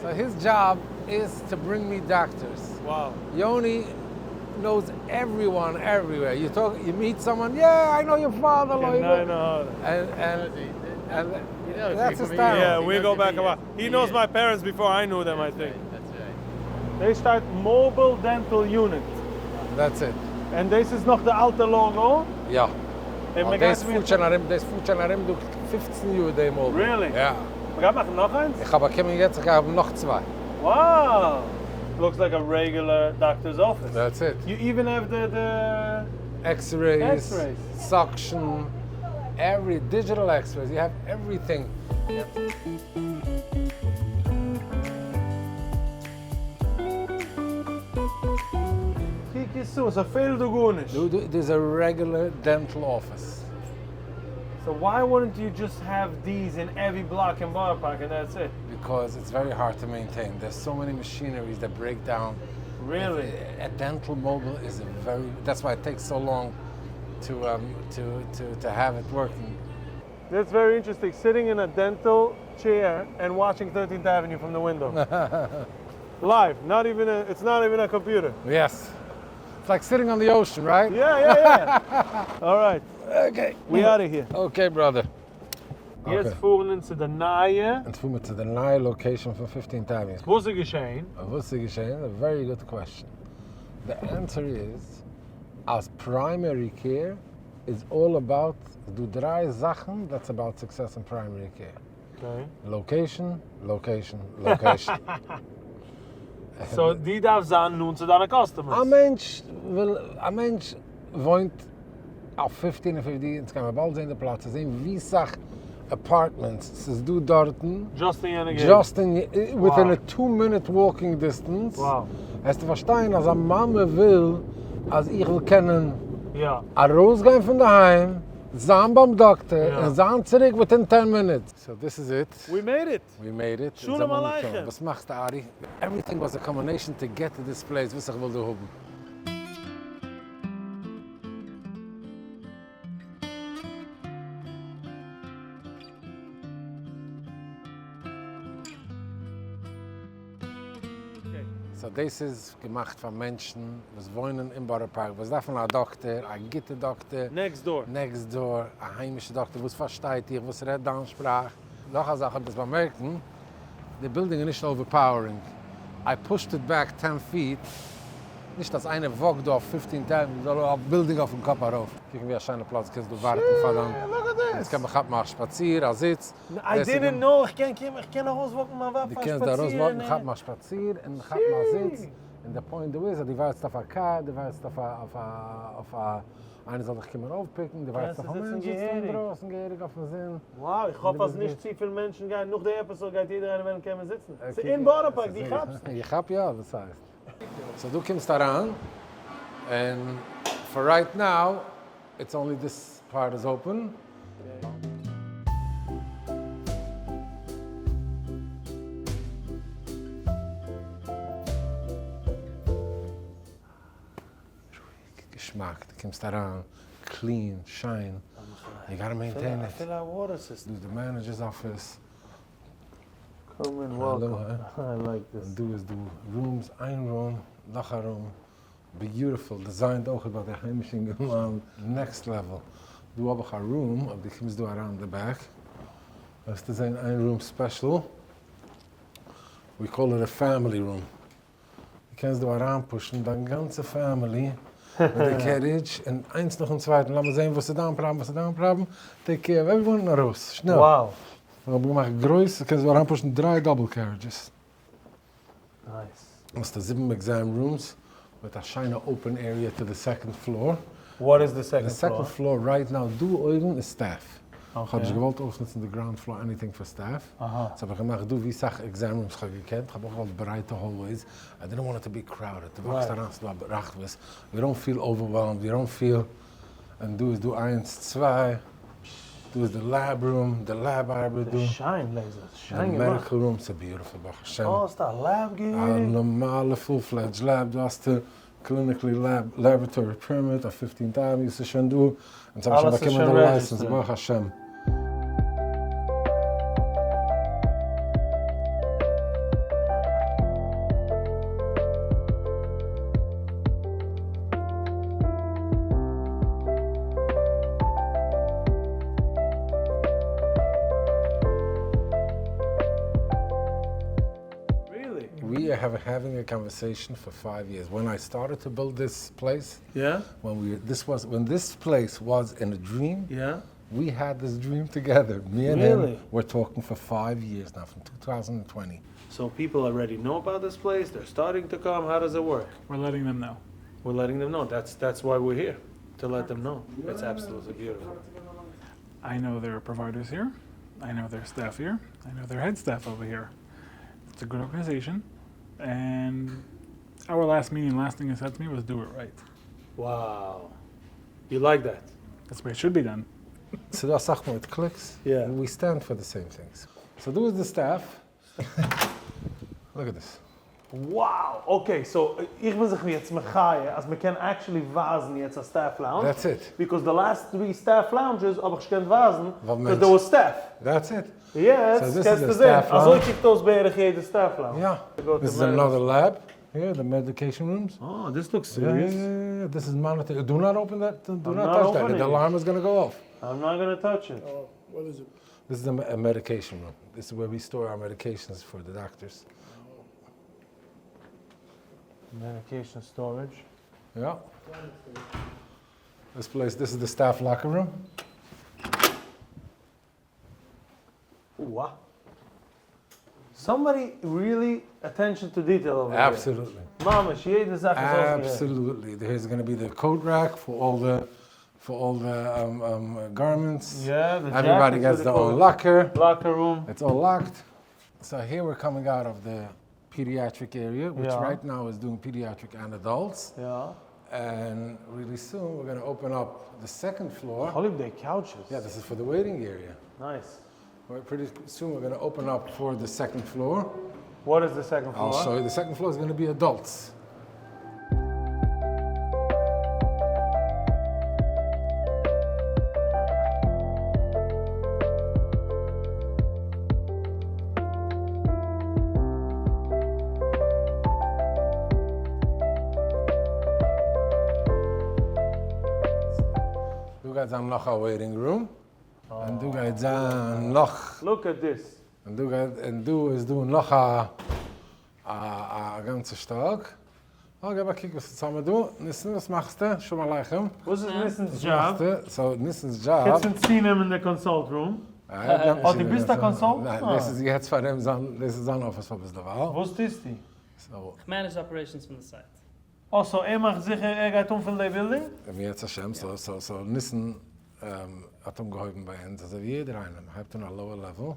So his job is to bring me doctors. Wow. Yoni knows everyone everywhere. You talk, you meet someone, yeah, I know your father, קיין עין הרע. And, and, and that's his style. Yeah, we go back a while. He knows my parents before I knew them, I think. That's right. They start mobile dental unit. That's it. And דאס איז נאך די אלטע logo? יא. און מען גייט דאס פארט שוין ארום, דאס פארט שוין ארום דא 15 יאר די mobile. Really? יא. מען גייט מאכן נאך איינס? איך האב באקומען יעצט, איך גיי האבן נאך צוויי. Wow! Looks like a regular doctor's office. That's it. You even have the the X-rays, X-rays. Suction, every digital X-rays, you have everything. קוק עס אן, ס'פעלט דא גארנישט. דא דא איז א regular dental office. So why wouldn't you just have these in every block in Borough Park and that's it? Because it's very hard to maintain, there's so many machineries that break down. Really? A dental mobile is a very, that's why it takes so long to to to to have it working. That's very interesting, sitting in a dental chair and watching 13th Avenue from the window. Live, not even a, it's not even a computer. Yes. It's like sitting on the ocean, right? Yeah, yeah, yeah. Alright. Okay. We out of here. Okay, brother. יעצט פארן אונז צו די נייע. אונז פארן מיר צו די נייע location פון 15th Avenue. וואס איז געשען? וואס איז געשען? A very good question. די answer איז אז primary care איז all about, ס'איז דא דריי זאכן that's about success אין primary care. Okay. Location, location, location. So דו דארפסט זיין נאנט צו דיינע customers. א מענטש וויל, א מענטש וואוינט אויף fifteen און fifty, אונז קען מען באלד זען די פלאץ, און זען ווי סאך apartments ס'איז דא דארטן. Just אין יענע געגנט. Just אין, within a two minute walking distance. וועסטו פארשטיין אז א מאמע וויל אז איך וויל קענען ארויסגיין פון די היים, זיין ביים דאקטער, און זיין צוריק within ten minutes. So this is it. We made it! We made it. שלום עליכם! וואס מאכסטו ארי? Everything was a combination to get to this place וואס איך וויל דא האבן. So דאס איז געמאכט פאר מענטשן וואס וואוינען אין בארא פארק, וואס דארפן א דאקטער, א גוטע דאקטער. Next door. Next door, א היימישע דאקטער וואס פארשטייט דיך, וואס רעדט דיין שפראך. נאך א זאך אויב דאס באמערקן, די בילדינג איז נישט overpowering, I pushed it back ten feet, נישט אז איינער walk ט דא אויף 15 Avenue זאל א בילדינג אויפן קאפ ארויף. קוקן ווי א שיינע פלאץ קענסט דא ווארטן פאר דיין, יעצט קען מען כאפן א שפאציר, א זיץ. I didn't know איך קען קומען, איך קען ארויס walk ן מיין ווייב פאר א דו שפאציר. קענסט דא ארויס walk ן, כאפן א שפאציר און כאפן א זיץ, און די point דא איז אז דו ווארטסט אויף א קאר, דו ווארטסט אויף א אויף א אויף א איינער זאל דיך קומען אויפ pick ן, דו ווארטסט אויף א מענטש, זיצט אינדרויסן געהעריג אויפן זון. Wow, איך האף אז נישט צופיל מענטשן גייען, נאך די episode גייט יעדער איינער וועלן קומען זיצן. ס'איז אין בארא פארק, דו כאפסט? איך כאפ יא, וואס הייסט? So דו קומסט אריין, און for right now, it's only this part is open. רואיג, געשמאק, דו קומסט אריין, clean, שיין, you gotta maintain it. אפילו א water system. דא איז די manager's office. Come in welcome, I like this. און דא איז דא rooms, איין room, נאך א room, beautiful, designed אויך ביי די היימישע אינגערמאן, next level. דא האב איך א room, אויב דו קומסט דא אריין די back, וועסטו זען איין room special, we call it a family room. דו קענסט דא אריינפושן דיין גאנצע family מיט די carriage און איינס נאכן צווייטן לאמיר זען וואס איז דיין פראבלעם וואס איז דיין פראבלעם, take care of everyone און ארויס שנעל. Wow. איך האב געמאכט גרויס, דו קענסט דא אריינפושן דריי double carriages. Nice. האסט א זיבן exam rooms מיט א שיינע open area to the second floor. What is the second די second floor right now דא אויבן איז staff. כ'האב נישט געוואלט אויסנוצן די ground floor anything פאר staff, so האב איך געמאכט דא ווי סאך exam rooms כ'האב געקענט, כ'האב אויך געוואלט ברייטע hallways, I didn't want it to be crowded, דו וואקסט אריין ס'איז דא א רחבות, you don't feel overwhelmed, you don't feel, און דא איז דא איינס צוויי, דא איז די lab room, די lab ארבעט דא. שיין לעיזער, שיין די געמאכט. Medical room, ס'איז beautiful ברוך השם. אה, האסט א lab געהעריג? א נארמאלע full fledged lab, דא האסטו clinically laboratory permit אויף Fifteenth Avenue, ס'איז שוין דא, אונז האבן שוין אלעס איז באקומען שוין די license registered. ברוך השם. Really? We have having a conversation for five years. When I started to build this place, Yeah? when we this was when this place was in a dream, Yeah? we had this dream together. Me and Really? him were talking for five years now, from 2020. So people already know about this place, they're starting to come, how does it work? We're letting them know. We're letting them know. That's that's why we're here, to let them know. It's absolutely beautiful. I know there are providers here. I know their staff here. I know their head staff over here. It's a good organization. And our last meeting, last thing they said to me was do it right. Wow. You like that? That's the way it should be done. ס'דא אסאך מאל it clicks, Yeah. We stand for the same things. So דא איז די staff. Look at this. Wow! Okay, so איך בין זיך יעצט מחיה אז מ'קען actually ווייזן יעצט א staff lounge. That's it. Because די last three staff lounges האב איך נישט געקענט ווייזן ווייל because there was staff. That's it. יעצט קענסטו זען, אזוי קוקט אויס בערך יעדע staff lounge. יא. This is another lab here, the medication rooms. אה, this looks serious. יא יא יא, this is monitor, do not open that, do not touch that, the alarm is gonna go off. I'm not gonna touch it. What is it? This is a medication room, this is where we store our medications for the doctors. Medication storage. יא. This place, this is the staff locker room. Wow. Somebody really attention to detail over here. Absolutely. ממש, יעדע זאך איז אויסגעהערט. Absolutely. There is gonna be the coat rack for all the for all the garments. Yeah, the Everybody jackets gets with the their own coat. locker. Locker room. It's all locked. So here we're coming out of the pediatric area, which Yeah. right now is doing pediatric and adults. Yeah. And really soon we're going to open up the second floor. Holiday couches. Yeah, this is for the waiting area. Nice. We're pretty soon we're going to open up for the second floor. What is the second floor? I'll show you. The second floor is going to be adults. דא גייט זיין נאך א waiting room, און דא גייט זיין נאך. Look at this. און דא גייט, און דא איז דא נאך א א גאנצע שטאק. אה, געב א קוק וואס איז צוזאמען דא. ניסן, וואס מאכסטו? שלום עליכם. וואס איז ניסן'ס דזשאב? וואס מאכסטו? So ניסן'ס דזשאב. חוץ פון צונעמען די consult room. אה, דו ביסט א consult? ניין, דאס איז יעצט פאר אים זיין, דאס איז זיין אפיס פאר ביזדערווייל. וואס טוסטו? איך manage operations פון די site. אה, so ער מאכט זיכער ער גייט אנפילן די בילדינג? אם ירצה השם, so so so ניסן האט אנגעהויבן ביי אונז אזוי ווי יעדער איינער, מען הייבט אן א lower level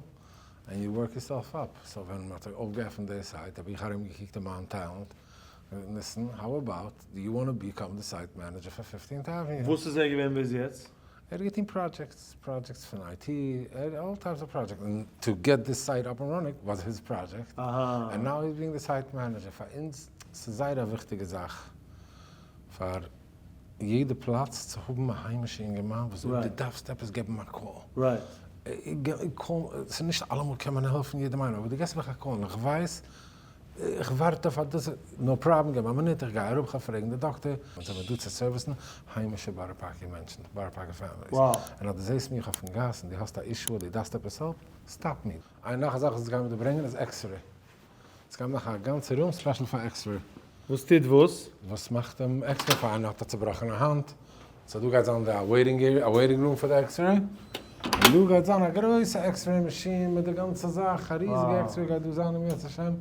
and you work yourself up, so ווען מען האט אויפגעעפנט די site האב איך ארומגעקוקט אין מיין talent, ניסן, how about do you want to become the site manager פאר Fifteenth Avenue? וואס איז ער געווען ביז יעצט? ער האט געטון projects, projects פון IT, all types of projects, און to get this site up and running was his project, and now he's being the site manager, פאר אונז ס'איז זייער א וויכטיגע זאך פאר יעדע פלאץ צו האבן א היימישע אינגערמאן וואס אויב דו דארפסט עפעס געב אים א call, ס'איז נישט אלעמאל קען מען העלפן יעדעם איינעם, אבער דו געבסט מיך א call און איך ווייס איך ווארט אויף א דאס, no problem, געב א מינוט איך גיי אראפ כ'וועל פרעגן די דאקטער, אונז זעמיר דא צו service ן היימישע בארא פארקער מענטשן, בארא פארקער families, און אז דו זעסט מיך אויפן גאס און דו האסט א issue אדער דו דארפסט עפעס help, stop מיר. איין נאך א זאך וואס גיימיר דא ברענגען איז x-ray, עס גייט מאכן א גאנצע room special פאר x-ray. וואס טוט וואס? וואס מאכט דעם x-ray פאר איינער האט א צובראכענע האנט, so דא גייט זיין די waiting area, א waiting room פאר די x-ray, און דא גייט זיין א גרויסע x-ray מאשין מיט די גאנצע זאך, א ריזיגע x-ray גייט דא זיין אם ירצה השם.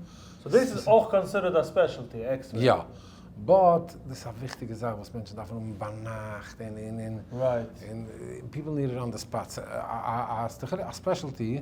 so דאס איז אויך considered א specialty, x-ray? יא, but דאס איז א וויכטיגע זאך וואס מענטשן דארפן האבן ביינאכט און און און און people need it on the spot, א specialty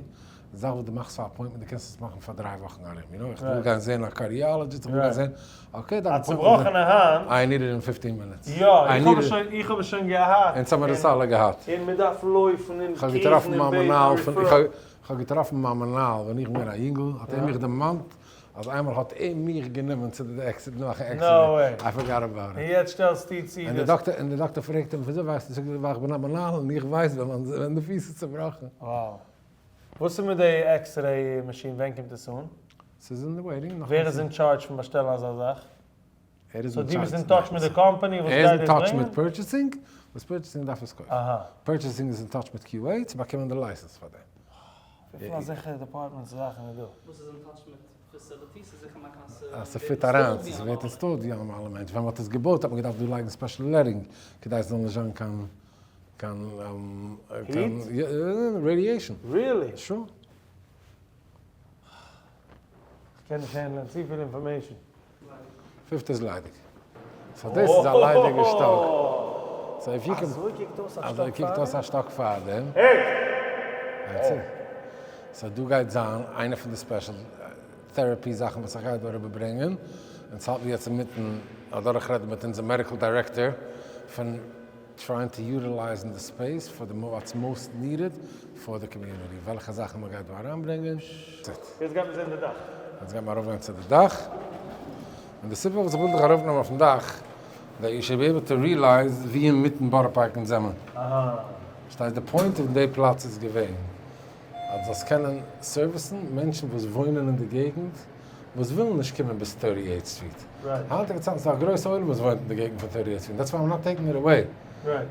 זאך וואס דו מאכסט פאר appointment דו קענסט עס מאכן פאר דריי וואכן ארום, יו נאו, איך וויל גיין זען א cardiologist, איך וויל גיין זען, okay דיין א צובראכענע האנט. I need it in fifteen minutes. יא, איך האב עס שוין, איך האב עס שוין געהאט. אונז האמיר עס אלע געהאט. און מען דארף לויפן און קריכן און בעטן א referral. איך האב געטראפן מיין מנהל ווען איך בין געווען א יונגל, האט ער מיך דערמאנט אז איינמאל האט ער מיך גענומען צו די עקסידענט נאך א accident, I forgot about it. און יעצט שטעלסטו צו די. און די דאקטער פרעגט אים וויאזוי ווייסטו? זאגט ער ווייל איך בין א מנהל און איך ווייס ווען די פיס איז צובראכן. Wow. וואס איז מיט די x-ray מאשין ווען קומט עס אן? ס'איז אין די waiting נאך. ווער איז אין טשארדזש פון באשטעלן אזא זאך? ער איז so דו ביסט אין touch מיט די קאמפאני וואס גייט דאס ברענגען? ער איז אין touch מיט purchasing, וואס purchasing דארף עס קויפן. purchasing איז אין touch מיט QA צו באקומען די license פאר דעם. וויפיל אזעלכע departments זאכן איז דא? וואס איז אין touch מיט facilities איז זיכער מאכן אז אז ס'פיט אריין, ס'ווערט installed ווי א נארמאלע מענטש. ווען מ'האט עס געבויט האט מען געדארפט דא לייגן special leading כדי ס'זאל נישט זיין קיין קיין heat? Radiation. Really? Sure. כ'קען נישט handle ען צופיל information. פיפטע איז ליידיג. So דאס איז א ליידיגע שטאק. So if you can. אזוי קוקט אויס א שטאק פארדעם? אזוי קוקט אויס א שטאק פארדעם. So דא גייט זיין איינע פון די special therapy זאכן וואס איך גיי דא אריבערברענגען. אונז האלטן יעצט אינמיטן אדורכרעדן מיט אונזער medical director פון trying to utilizing די space פאר די what's most needed for the community, וועלכע זאכן מען גייט דא אריינברענגען. יעצט גייט מען זען די דאך. יעצט גייט מען ארויפגיין צו די דאך, און די סיבה פארוואס איך וויל דיך ארויפנעמען אויפן דאך, that you should be able to realize ווי אינמיטן בארא פארק אונז זעמער. פארשטייסט? די point פון די פלאץ איז געווען אז זאלסט קענען service ן מענטשן וואס וואוינען אין די געגנט וואס ווילן נישט קומען ביז thirty eight street. היינטיגע צייטן איז דא א גרויסע עולם וואס וואוינט אין די געגנט פון thirty eight street, that's why I'm not taking it away.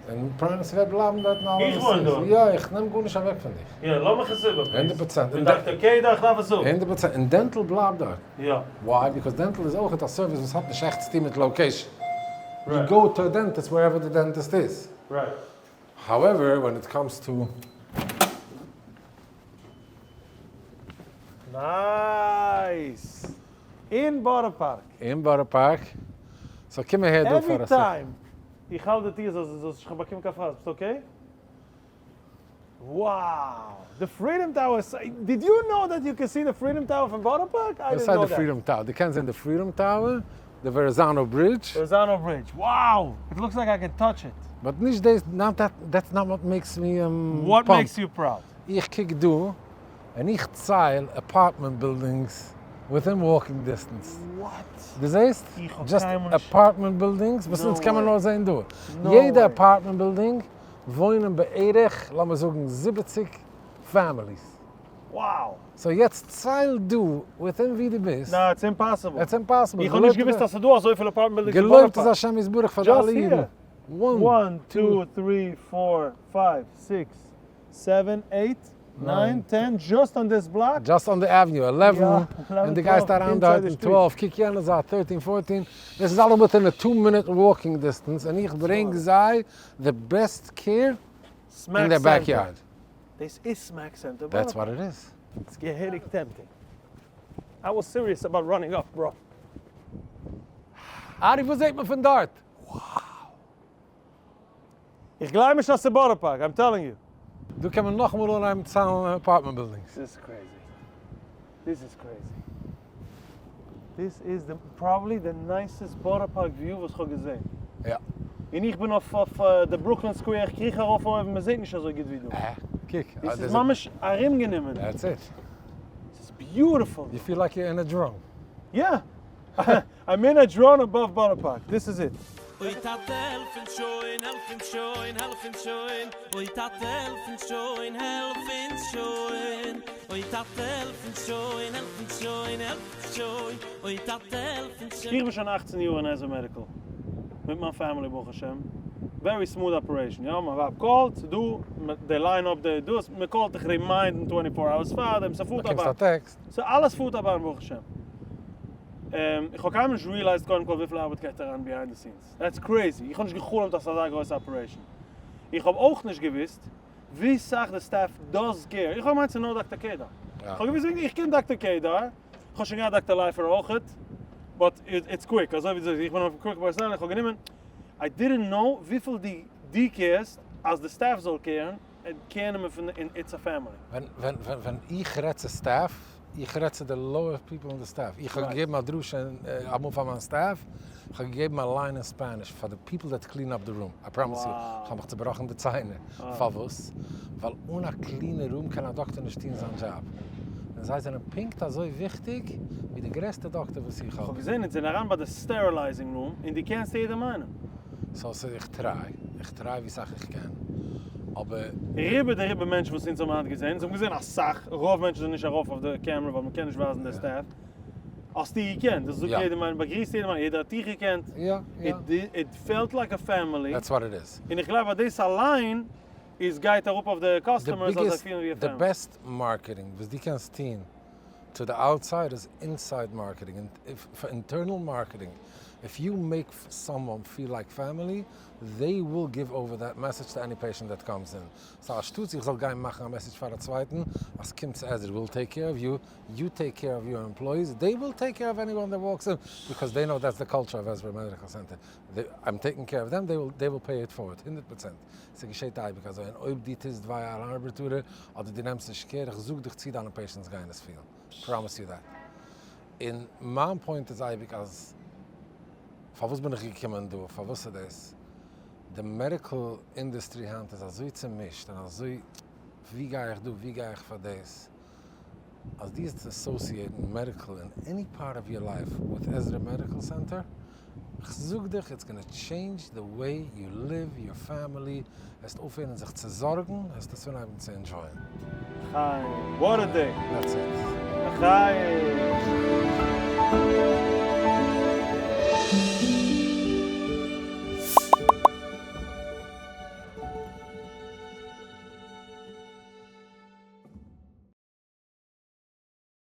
און פריימעס וועט בלייבן דארטן אלע איך וואוין דארט. יא, איך נעם גארנישט אוועק פון דיך. יא, לאז מיך עס איבער please. הונדערט פראצענט. און דאקטער קעי דא, איך דארף עס האבן. הונדערט פראצענט. און dental בלייבט דארט. יא. Why? Because dental איז אויכעט א service וואס האט נישט עכט צוטון מיט location. You go to a dentist wherever the dentist is. Right. However, when it comes to. Nice! אין בארא פארק. אין בארא פארק. So קום אהער דא פאר א Every time איך האלט די טיר זאל זאלסט נישט באקומען קיין פראסט, ביסט okay? Wow! די Freedom Tower איז, did you know that you can see the Freedom Tower פון בארא פארק? I didn't know וואס that. הייסט די Freedom Tower? דו קענסט זען די Freedom Tower, די Verrazano Bridge. Verrazano Bridge, wow! It looks like I can touch it. But נישט דאס, not that, that's not what makes me pump. What makes you proud? איך קוק דא און איך צייל apartment buildings within walking distance. What? דו זעסט? איך האב Just קיינמאל נישט. Apartment buildings וואס אונז קען מען נאר זען דא. יעדע apartment building וואוינען בערך לאמיר זאגן 70 families. Wow! So יעצט צייל דא within ווי דו ביסט. נעה, it's impossible. It's impossible. איך האב נישט געוואוסט אז ס'איז דא אזויפיל apartment buildings אין בארא געלויבט פארק. איז השם יתברך פאר די אלע אידן. One, two, three, four, five, six, seven, eight, nine, ten, just on this block? Just on the avenue, eleven, און דו גייסט אריין דארט אין twelve, קוק יענע זייט, thirteen, fourteen, דאס איז אלע within א two minute walking distance, און איך ברענג זיי the best care אין דער backyard. דאס איז Smack Center. That's what it is. ס'איז געהעריג tempting. I was serious about running up, bro. ארי וואס זעט מען פון דארט? Wow! איך גלייב נישט אז ס'איז בארא פארק, I'm telling you. דא קען מען נאכאמאל אנהייבן ציילן apartment buildings. This is crazy. This is crazy. This is the probably the nicest בארא פארק view וואס כ'האב געזען. יא. און איך בין אויף אויף די ברוקלין square, איך קריך ארויף אויבן, מען זעט נישט אזוי גוט ווי דא. אה, קוק. עס איז ממש ארומגענומען. That's it. ס'איז beautiful. You feel like you're in a drone. יא! I'm in a drone above בארא פארק, this is it. אוי טאטע העלף אונז שוין, העלף אונז שוין, העלף אונז שוין, אוי טאטע העלף אונז שוין, העלף אונז שוין, אוי טאטע העלף אונז שוין, העלף אונז שוין, העלף אונז שוין, אוי טאטע העלף אונז שוין. איך בין שוין אכצן יאר אין עזרא מעדיקל מיט מיין family ברוך השם, very smooth operation, יא מיין ווייב call ט, ס'דא, they line up די דאס, מען call ט דיך remind ן twenty four hours פארדעם, ס'פארט א באקומסט באן, א טעקסט. ס'אלעס פארט א באן ברוך השם. איך האב קיינמאל נישט realized קודם כל וויפיל ארבעט גייט אריין behind the scenes, that's crazy, איך האב נישט גע'חלומ'ט אז ס'איז אזא גרויסע operation, איך האב אויך נישט געוואוסט ווי סאך די staff does care, איך האב געמיינט ס'איז נאר דאקטער קעדאר, איך האב געוואוסט וועגן איך קען דאקטער קעדאר, איך האב שוין געהאט דאקטער לייפער אויכעט, but it's quick, אזוי ווי דו זאגסט, איך בין אויף quick personality, איך האב גענומען, I didn't know וויפיל דו דו care סט אז די staff זאל care ן, care ן מיר פון און it's a family. ווען ווען ווען איך רעד צו staff, איך רעד צו די lower people אין די staff, איך האב געגעבן א דרשה אמאל פאר מיין staff, איך האב געגעבן א line אין Spanish פאר די people that clean up the room, I promise you, איך האב מיך צובראכן די ציינער, פארוואס? ווייל אן א clean ע room קען א דאקטער נישט טון זיין דזשאב, און זיי זענען פונקט אזוי וויכטיג ווי די גרעסטע דאקטער וואס איך איך האב האב. געזען אונז זענען אריין ביי די sterilizing room און דו קענסט יעדעם איינעם. so ס'איז איך try, איך try ווי סאך איך קען, אבער. רובא דרובא מענטשן וואס אונז האבן היינט געזען, אונז האבן געזען אסאך, רוב מענטשן זענען נישט ארויף אויף די קעמרע ווייל מ'קען נישט ווייזן די staff, האסטו געקענט, דאס זאגט יעדער איינער, באגריסט יעדעם איינעם, יעדער האט דיך געקענט, it felt like a family, That's what it is. און איך גלייב אז דאס אליין איז גייט אראפ אויף די customers אז זיי פילן ווי א family. די best marketing וואס דו קענסט טון to the outside איז inside marketing, פאר internal marketing, if you make someone feel like family, they will give over that message to any patient that comes in. So אנשטאטס איך זאל גיין מאכן א message פאר א צווייטן אז קום צו עזרא we'll take care of you, you take care of your employees, they will take care of anyone that walks in, because they know that's the culture of Ezra Medical Center. I'm taking care of them, they will pay it forward, 100%. ס'געשעט אייביג אזוי, און אויב דו טוסט וויי אן ארבעטארער אדער דו נעמסט נישט care, איך זאג דיך צו דיינע patients גייען עס פילן, promise you that. און מיין point איז אייביג אז פארוואס בין איך געקומען דא, פארוואס איז דאס, די medical industry היינט איז אזוי צומישט און אזוי ווי גיי איך דא ווי גיי איך פאר דאס, אז דו וועסט associate ן medical אין any part of your life with Ezra Medical Center, כ'זאג דיך it's gonna change the way you live, your family, וועסט אויפהערן זיך צו זארגן, וועסט עס אנהייבן צו enjoy ען. לחיים! What a day! That's it. לחיים!